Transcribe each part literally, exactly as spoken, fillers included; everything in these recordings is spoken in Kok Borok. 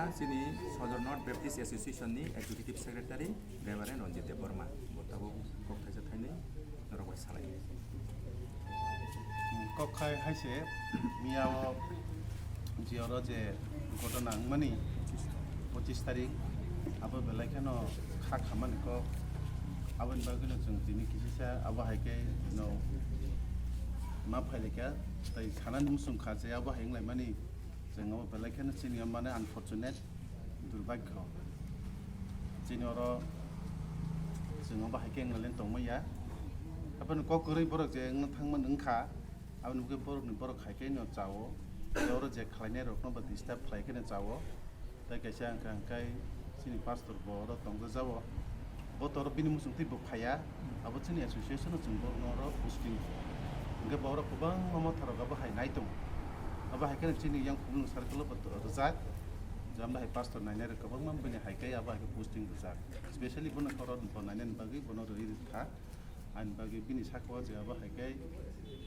Chini Sodor North Baptist Association ni Executive Secretary Reverend Ranjit Debbarma, bo tabuk kok thaisa thainwi norok bai salai. Kok khai hai se miya o je oro je ghotona wngmani pochis tarik, abo belai kheno kha khamani kok, aboni bagwino chwng tini kisisa abo hai khe no ma phailaikha, tai sanani muchung kha je abo hai wnglaimani. Chwng abo belai kheno chini mane unfortunate, durbhagyo. Chini oro chwng abo hai khe wnglaileng tongmaya. Aboni kok kwrwi borok je wngna thangmani wngkha, aboni bagwi borokni borok hai khe no chao. Tei oro je khlainai rokno bo disturb khlai khe no chao. Tei kaisa wngkha hwnkhe chini pastor bo oro tongjago. Bo to oro bini muchung twi bo phaiya, abo chini association o chwng borokno oro posting. Hwnkhe bo oro kwbangma motha rok abo hai nai tongo. Abo hai kheno chini yang Khumulwng circle o bo to-, rijak. Jemda hai pastor nainai rok kwbangma bini hai khe abo hai khe posting rijak. Specially bono oro bo nainani bagwi bono rwi rwkha. Ani bagwi bini saka o je abo hai khe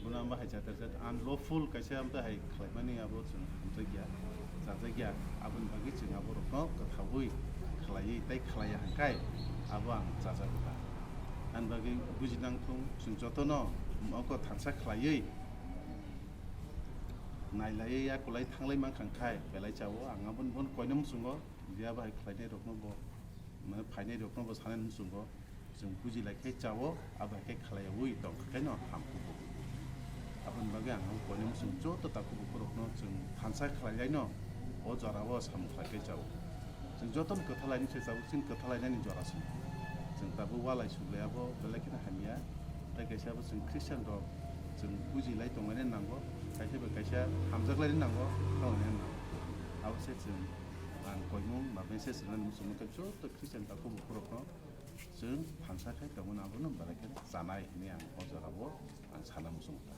bono abo hai jat jat unlawful kaisa abo hai khlaimani abo chwng hamjakya, chajakya. Aboni bagwi chwng aborokno kwthaui khlaiwi tei khlaiya hwnkhe abo ang chajago ta. Ani bagwi bujinang thung chwng jotono oko thansa khlaiwi nailaiwi yakulai thanglai mankha hwnkhe belai chao. Ang aboni bono koina muchungo je abo hai khlainai rokno bo, mane phainai rokno bo sanani muchungo. Chwng buji lai khe chao, abo hai khe khlaiwi tong khe no ham kubu. Aboni bagwi ang koine muchung joto takhuk bukhurokno chwng thansa khlai lai no, o jora o samung khlai khe chao. Chwng joto ni kwtha laini se chao, chini kwtha lainani jora se. Chwng tabuk walai suglai abo belai kheno hamya. Tai kaisa abo chwng Christian rok chwng buji lai tong lainani nango, kaisa bai kaisa hamjak lainani nango, thang lainani nango. Abo se chwng ang koimung ba message rwnani muchung khe joto Christian takhuk bukhurokno chwng thansa khai tongmani abono belai khe chanai hinwi ang o jorao ang sana muchungo ta.